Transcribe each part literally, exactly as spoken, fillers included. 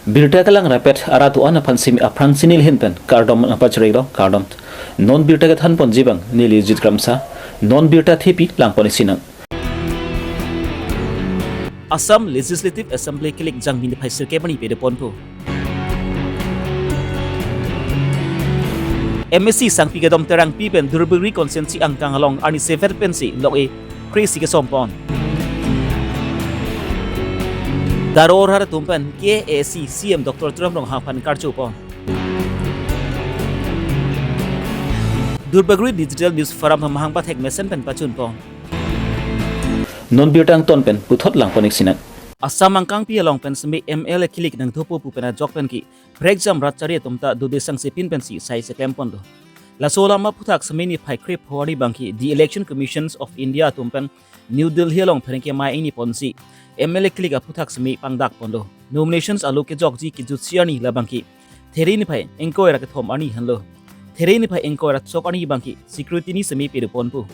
Birta kelang rapet arat do-an aphan simi aphrang si neli ahin pen kardom nangpachirilo, kardom. Non birta kethan ponji abang neli Jit Kramsa, non birta thepi lang pon isi nang. Assam Legislative Assembly kilik Jangmi niphai sirkep arni pado ponpo. M A C Sangpi Kadom Terangpi pen Duarbagori constituency angkang along arni seven pensi long-e kre-isi kesom pon. Garo arat atum pen K A A C C M Doctor Tuliram Ronghang aphan karju pon. Duarbagori Digital News Forum mahang pathek mesen pen pachun pon. Non birta angton pen puthot lang pon isi nang. Assam angkangpi along pen simi M L A kilik nangthupo pu pen ajok pen ke prekjam rat chari atum ta dode sang sepin pensi sai seklem pon do. Laso alam aphuthak simi niphai krepho arni abang ke the Election Commissions of India atum pen New Delhi along pherangke mai ingni ponsi M L A kilik aphuthak simi pangdak pon do. Nominations alo kejokji kejutsi arni labang ke there niphai ingkoi ra kethom arni henlo. There niphai ingkoi ra chok arni abang ke security ni simi pado ponpo.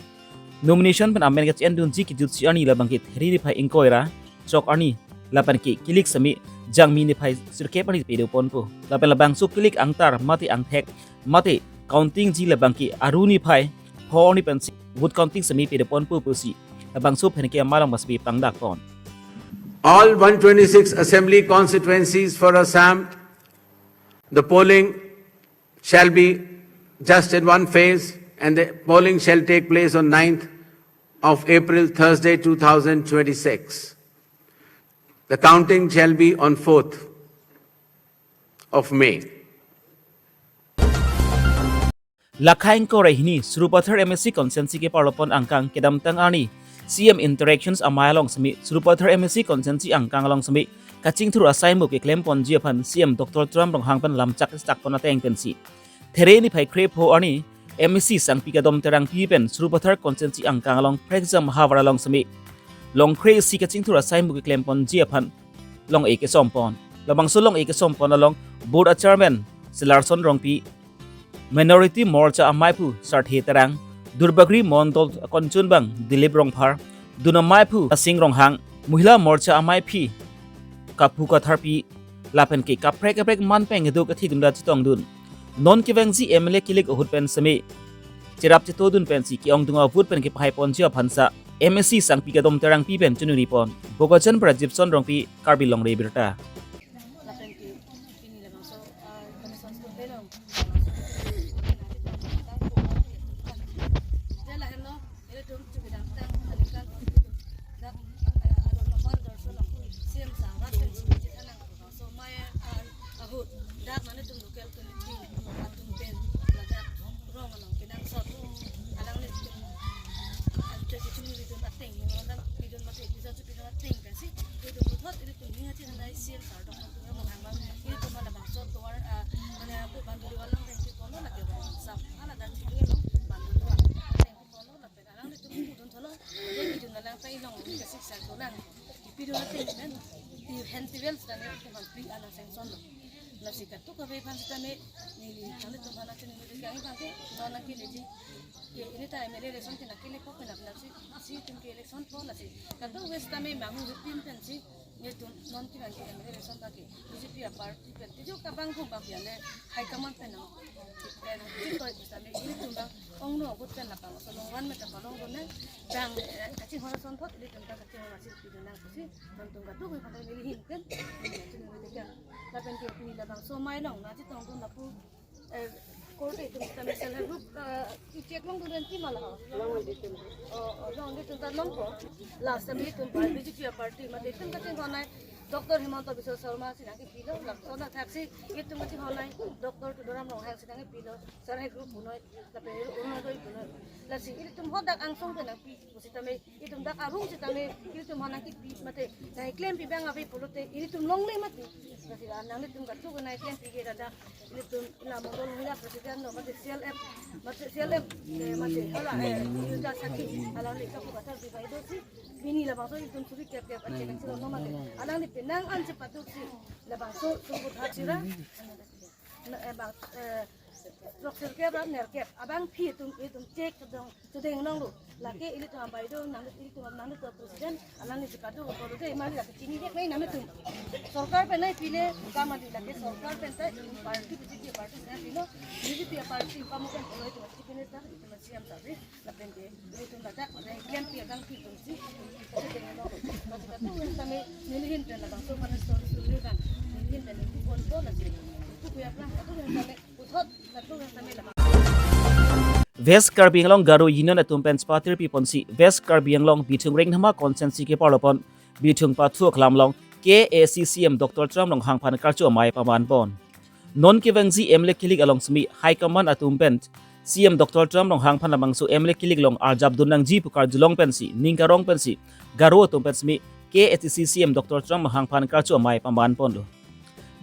Nomination pen amen kachi-endunji kejutsi arni labang ke there niphai ingkoi ra chok arni lapen ke kilik simi Jangmi niphai sirkep arni pado ponpo. Lapen labangso kilik angtar mate angthek mate counting ji labang ke aru niphai pho arni pensi vote counting simi pado ponpo pusi labangso pherangke amei along masbi pangdak pon. All one twenty-six assembly constituencies for Assam, the polling shall be just in one phase, and the polling shall take place on ninth of April, Thursday, two thousand twenty-six. The counting shall be on fourth of May. Lakha ingkoi ra hini Sarupathar M A C constituency keparlo pon angkang kedamtang arni C M interactions amei along simi Sarupathar M A C constituency angkang along simi kachingthur asaimuk keklem ponji aphan C M Doctor Tuliram Ronghang pen lamchak chak pon ateng pensi there niphai krepho arni M A C Sangpi Kadom Terangpi pen Sarupathar constituency angkang along prekjam havar along simi long kre-isi kachingthur asaimuk keklem ponji aphan long-e kesom pon. Labangso long-e kesom pon along board a chairman Selarson Rongpi, Minority Morcha ameiphu Sarthe Terang, Duarbagori Mondol akonchunbang Dilip Rongphar, dun ameiphu Asing Ronghang, Mohila Morcha ameiphi Kaphu Katharpi, lapen ke kaprek kaprek man pen kedo kathi atum ta chetongdun. Non kevangji M L A kilik ahut pen simi cherap chetodun pensi ke-ongdung avote pen kepahai ponji aphansa M A C Sangpi Kadom Terangpi pen chunuri pon. Bokajan Prajipson Rongpi, Karbi Longri Abirta. Lapen ke pini labangso, ah, kami sanskrit belong. Dia lahenlo, ilitum chukidam tang, alingkan, dak, ah, aro nomor dorso long, C M sa, rat pen chukidam tang, so maya, ah, ahut, dak nangtum local committee atum pen, ladak rong along kenangsot, alanglitum, ah, chukidam atum ateng, alanglitum mate, bisa chukidam ateng pensi, ilitum puthot, ilitum hinga chinanai C M sa, dok, Ilitum labangso tovar, ah, mane, aku banduri walang tengki kono lagi walang sam. Ala dan sini lo banduri walang tengki kono lapen alanglitum pudun tholo. Jadi pidun alang pai long ke siksa kolang. Pidun ateng men. Ti hen ti wel sedang itu man pri alang sengson lo. Lasi katu kabe pan sitame neli alanglitum hana chini neli kang bangke nona kile ji. Ke ilitum M L A election tina kile pok na si si tum ke election po lasi. Katu wes tame mangu hipin pensi. Nelitum non kiran ke M L A election ta ke B J P a party pen tiju kabang kum bang pian le high command pen nang pen nang tin toi bisa me ilitum bang ongno agut pen lapang so long wan me ta palong gon ne bang, eh, kaching hora son thot ilitum ta kaching hora si pi nang si nangtum katu pen pada neli hin pen neli kaching hora pen lapen ke pini labangso amei along nangchetongdun lapu eh, korte itum ta self help group, eh, i check longdun pen ti ma la ho? Long di tum. Oh, oh, long di tum ta longpo. Last time itum pa B J P party mate itum kachinghon nai Doctor Himanta Biswa Sarma si nangkepilo, laso na thaksi itum kachinghon nai Doctor Tuliram Ronghang si nangkepilo, self help group punoi, lapen Arunodoi punoi. Lasi ilitum hadak angsong pen nangpi pusitame itum dak arong sitame ilitum hana kipi mate nangklempi bang ave pulote ilitum longle mati. Lasi nangtum katu nangklempi ke dada ilitum la mondol mila president lo mate C L F mate C L F, eh, mate hala, eh, yuda sakhi alangli kapu kata di bai dosi pini labangso ilitum suri kep kep ache kachilo no mate alangli penang an chepatuk si labangso sumbut hachira. Na, eh, bang, eh, Rok sirkep ram nerkep abang phi tum itum cek kedong sedeng nong lu. Lake ilitum ambai do nang ilitum nang ilitum president alang ni jika do ko do de mari lake chini dek nai nang ilitum. Sorkar pen nai pile kamali lake sorkar pen ta party B J P party na pilo. B J P party pamukan ko ilitum chief minister ilitum C M sabi lapen ke ilitum badak pen klem pi abang phi tum si sedeng nong lu. Masi katu yang kami nilihin pen labang so mana story story kan nilihin pen itu pon pon lagi itu kuya plang katu yang kami uthot katu yang kami labang. West Karbi Anglong Garo Union atum pen chepatiri piponsi West Karbi Anglong Bithung Rengthama constituency keparlopon Bithung Pathu Aklam along K A A C C M Doctor Tuliram Ronghang aphan karcho amei pamanpon. Non kevangji M L A kilik along semi High Command atum pen C M Doctor Tuliram Ronghang aphan labangso M L A kilik along arjap dun nangji pu karjulong pensi ning karong pensi Garo atum pen semi K A A C C M Doctor Tuliram Ronghang aphan karcho amei pamanponlo.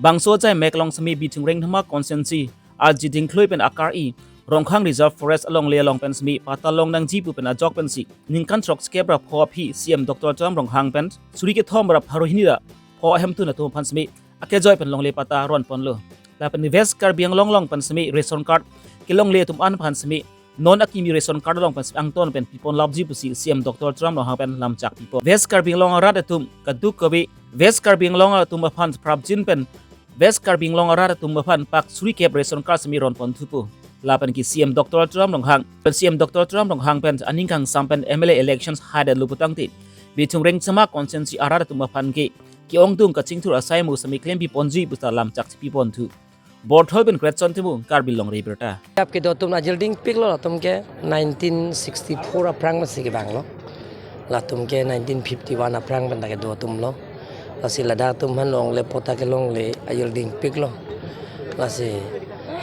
Bangso ajai mek along semi Bithung Rengthama constituency Arjiding Khlui pen akar-i Ronghang Reserve Forest alongle along pen semi patta long nangji pu pen ajok pensi ningkan throk skep ra pho aphi C M Doctor Tuliram Ronghang pen suri kethom ra pharo hini ra pho ahemtun atum aphan semi akejoi pen longle patta ronponlo. Lapen West Karbi Anglong along pen semi ration card kelongle atum an aphan semi non akimi ration card along pen semi angton pen pipon lapji pusi C M Doctor Tuliram Ronghang pen lamchak pipo. West Karbi Anglong arat atum kaduk kave West Karbi Anglong atum aphan prapjin pen West Karbi Anglong arat atum aphan pak suri kep ration card semi ronpon thupo. Lapen ke C M Doctor Tuliram Ronghang pen C M Doctor Tuliram Ronghang pen aning kangsam pen M L A elections haida luputangte Bithung Rengthama constituency arat atum aphan ke ke-ongdung kachingthur asai mo semi klem piponji puta lamchak pipon thu. Borthol pen Kretson Timung, Karbi Longri Birta. Jap kedo atum ajil dingpiklo latum ke nineteen sixty-four aphrang masi kevanglo. Latum ke nineteen fifty-one aphrang pen ta kedo atumlo. Lasi ladak atum aphan longle patta kelongle ajil dingpiklo. Lasi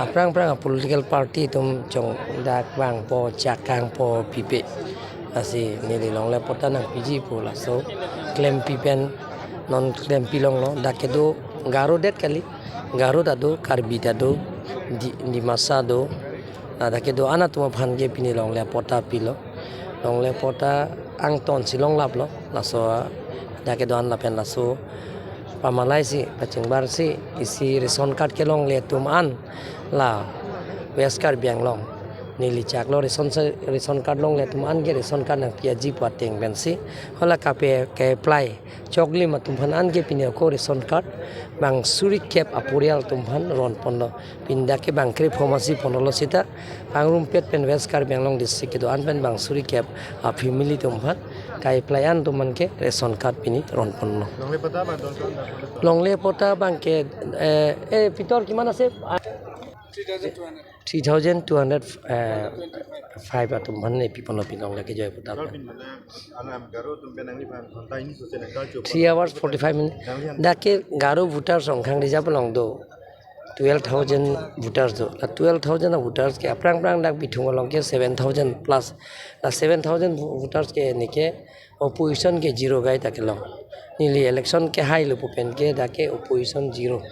aphrang aphrang a political party atum chongdak vangpo chakangpo pipe. Lasi neli longle patta nangpiji pu laso klempi pen non klempi longlo. Dak kedo Garo det kali. Garo ta do, Karbi ta do, Di-, Dimasa do. Ladak kedo-an atum aphan ke pini longle patta pilo. Longle patta angton si longlaplo. Laso dak kedo-an lapen laso pamalaisi pachingbarsi isi ration card kelongle atum an la West Karbi Anglong. Neli chaklo ration sa-, ration card longle atum an ke ration card nangpiaji pu ateng pensi hala kape ke-apply choklim atum aphan an ke pini ako ration card bang suri kep aporial atum aphan ronponlo. Pini dak ke bang krepho masi ponlo seta pangrumpet pen West Karbi Anglong district kedo-an pen bang suri kep a family atum aphan ke-apply an atum aphan ke ration card pini ronponlo. Longle patta abang don kan dak. Longle patta abang ke eh, eh Pitor kiman ase? Three thousand two hundred five atum aphan ne piponlo pini longle kejoi patta. Kalau pini mana alam Garo atum pen nangliphan ghonta hini sose nangkarcho. Three hours forty-five minutes. Dak ke Garo voters Ronghang Reserve along do twelve thousand voters do. La twelve thousand voters ke aphrang aphrang dak Bithung along ke seven thousand plus. La seven thousand voters ke neke opposition ke zero gai ta kelong. Neli election kehai lo pu pen ke dak ke opposition zero.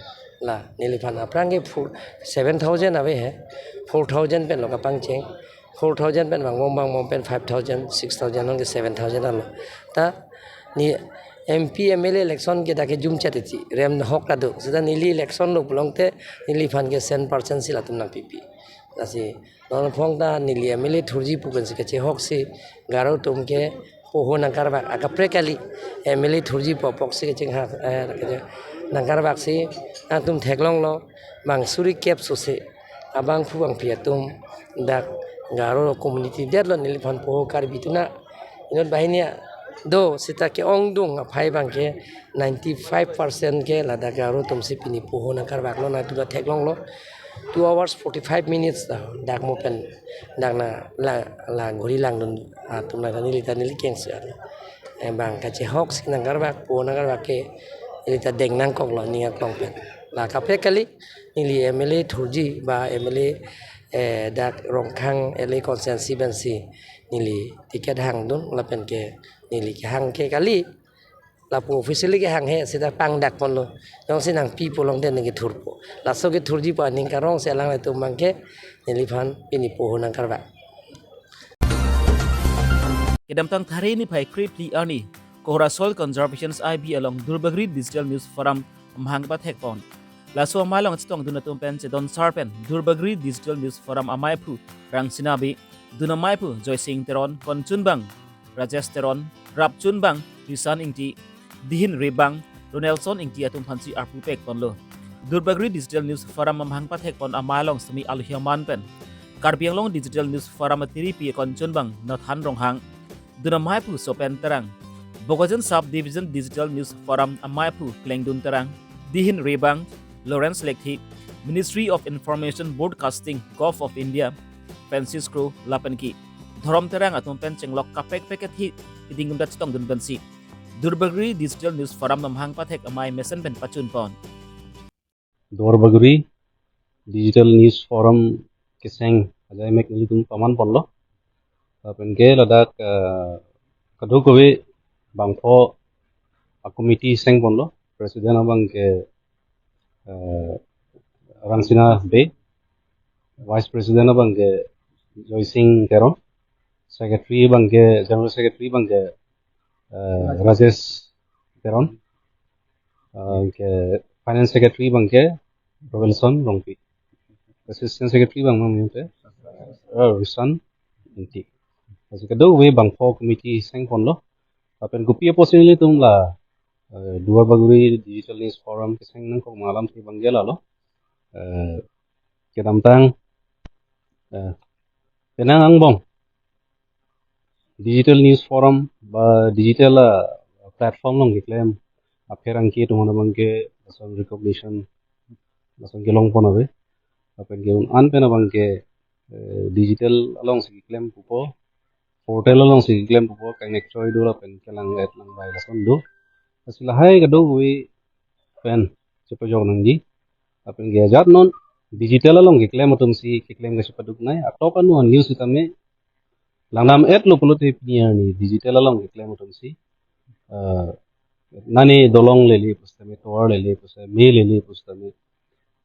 La neliphan aphrang ke four, seven thousand ave he. Four thousand pen lo kapangcheng. Four thousand pen vangbom vangbom pen five thousand, six thousand non ke seven thousand alo. Ta ne M P M L A election ke dak ke jumchat iti rem hok ta do. Seta neli election lo pulote neliphan ke cent percent si latum nangpipi. Lasi non phong ta neli M L A thurji pu pensi kachehoksi Garo atum ke poho nangkarvak akaprek kali M L A thurji pu apotsi kachinghak eh, kache-, nangkarvaksi atum theklonglo bang suri kep sose abangphu bangphi atum dak Garo community detlo neliphan poho Karbi tuna inut banghini do seta ke-ongdung aphai abang ke ninety-five percent ke ladak Garo atumsi pini poho nangkarvaklo nangtum ta theklonglo. Two hours forty-five minutes ta dak mo pen dak na la la ghuri langdun atum na neli ta neli kengsi. Eh, bang kachehoksi nangkarvak poho nangkarvak ke neli ta deng nangkoklo ning aklong pen. La kaprek kali neli M L A thurji ba M L A eh, dak Ronghang L A constituency pensi neli ticket hangdun lapen ke neli kehang ke kali lapu officially kehang he seta pangdak ponlo. Jongsi nangpi pulote neke thurpo. Laso kethurji pu aning karongsi alanglitum abang ke neliphan pini poho nangkarvak. Kedamtang Tharai niphai krephli arni Kohora Soil Conservation I B along Durbagori Digital News Forum amahang pathekpon. Laso amei along chetongdun atum pen chedonsar pen Duarbagori Digital News Forum amaiphu Rangsina Bey, dun amaiphu Joysing Teron, konchunbang Rajesh Teron, rapchunbang Risan Ingti, dihin rebang Ronelson Ingti atum aphansi arpu pekponlo. Duarbagori Digital News Forum amahang pathekpon amei along semi aluhi aman pen Karbi Anglong Digital News Forum atiripi konchunbang Nathan Ronghang, dun amaiphu Sopen Terang, Bokajan Sub Division Digital News Forum amaiphu Klengdun Terang, dihin rebang Lawrence Lekhi, Ministry of Information Broadcasting, Govt. Of India, Francis Kro lapen ke Dhorom Terang atum pen chenglok kaprek prek athi iding gumda chetongdun pensi Duarbagori Digital News Forum amahang pathek amei mesen pen pachunpon. Duarbagori Digital News Forum keseng ajaimek nelitum pamanponlo. Lapen ke ladak, eh, kadokave bangpho a-committee sengponlo. President abang ke, eh, Rangsina Bey, Vice President abang ke Joysing Teron, Secretary abang ke, General Secretary abang ke, eh, Rajesh Teron, eh, ke Finance Secretary abang ke Robinson Rongpi, Assistant Secretary abang mang te, eh, Risan Ingti. Lasi kadokave bangpho committee sengponlo. Lapen kopi apotsi nelitum la, eh, Duarbagori Digital News Forum keseng nangkok ma alam si abang ke lalo. Eh, kedamtang, eh, penang angbong Digital News Forum ba digital, ah, platform along keklem apherangke atum aphan abang ke lason recognition lason kelongpon ave. Lapen ke un-an pen abang ke, eh, digital alongsi keklem pupo, portal alongsi keklem pupo, kangnek choi do lapen kelang-et lang bai lason do. Lasi lahai kadokave pen chepajok nangji. Lapen ke ajat non digital along keklem atumsi keklem kachepaduk nai. Atok anu an news sitame langdam-etlo pulote pini arni digital along keklem atumsi, eh, nani dolong lele pusitame, tovar lele pusitame, me lele pusitame,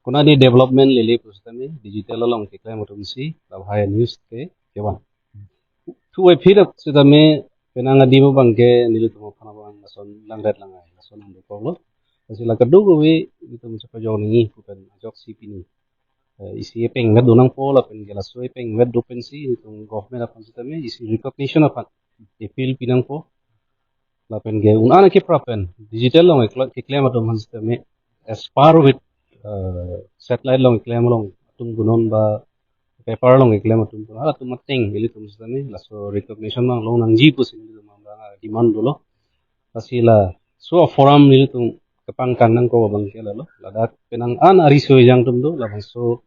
konani development lele pusitame digital along keklem atumsi labhai news ke kevang. Thu-e phirap sitame penang adim abang ke nelitum aphan abang lason langret langai, lason andukoklo. Lasi la kadokave nelitum chepajok nangji pu pen ajoksi pini, eh, isi epeng vet do nangpo lapen ke laso epeng vet do pensi nelitum government aphan sitame isi recognition aphan appeal pi nangpo. Lapen ke un-an akeprap pen digital along eklo-, keklem atum aphan sitame as par with, eh, satellite along keklem along atum punon ba paper along keklem atum punon, halatum ateng ilitum sitame laso recognition abang long nangji pusi nelitum abang demand dolo. Lasi laso forum nelitum kepangkang nangkok abang ke lalo, ladak penang an ariso ejang atum do, labangso,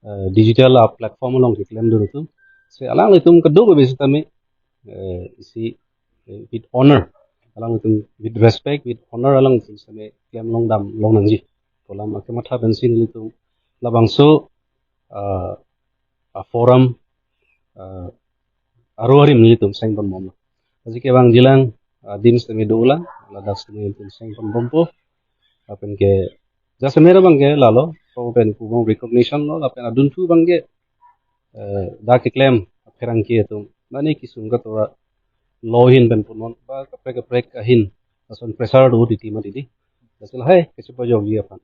eh, digital a-platform along keklem do atum. Si alanglitum kadokave sitame, eh, isi, eh, with honor, alanglitum with respect, with honor alanglitum sitame klem longdam long nangji pu alam akematha pensi nelitum labangso, eh, a-forum, eh, aro arim nelitum sengponbomlo. Lasi kevangjilang adim sitame dolang, ladak sitame nelitum sengponbompo. Lapen ke jasemet abang ke lalo, ko pen pu abang recognition lo, lapen adunthu abang ke, eh, dak keklem apherangke atum, mane kesung katora lo ahin pen punon ba kaprek kaprek ahin lason pressure do titi mati di. Lasi lahai kachepajokji aphan,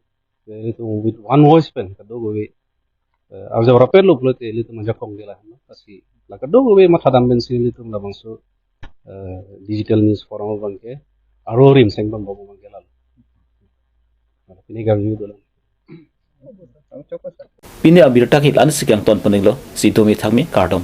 ilitum with one voice pen kadokave, eh, arjap rapetlo pulote ilitum ajakong ke la, no? Lasi la kadokave mathadam pensi ilitum labangso, eh, digital news forum abang ke aro arim sengponbom abang ke lalo. Pini kami dolang. Pini abirta ke la-ansi kangton poninglo, si domi thangmi, kardom.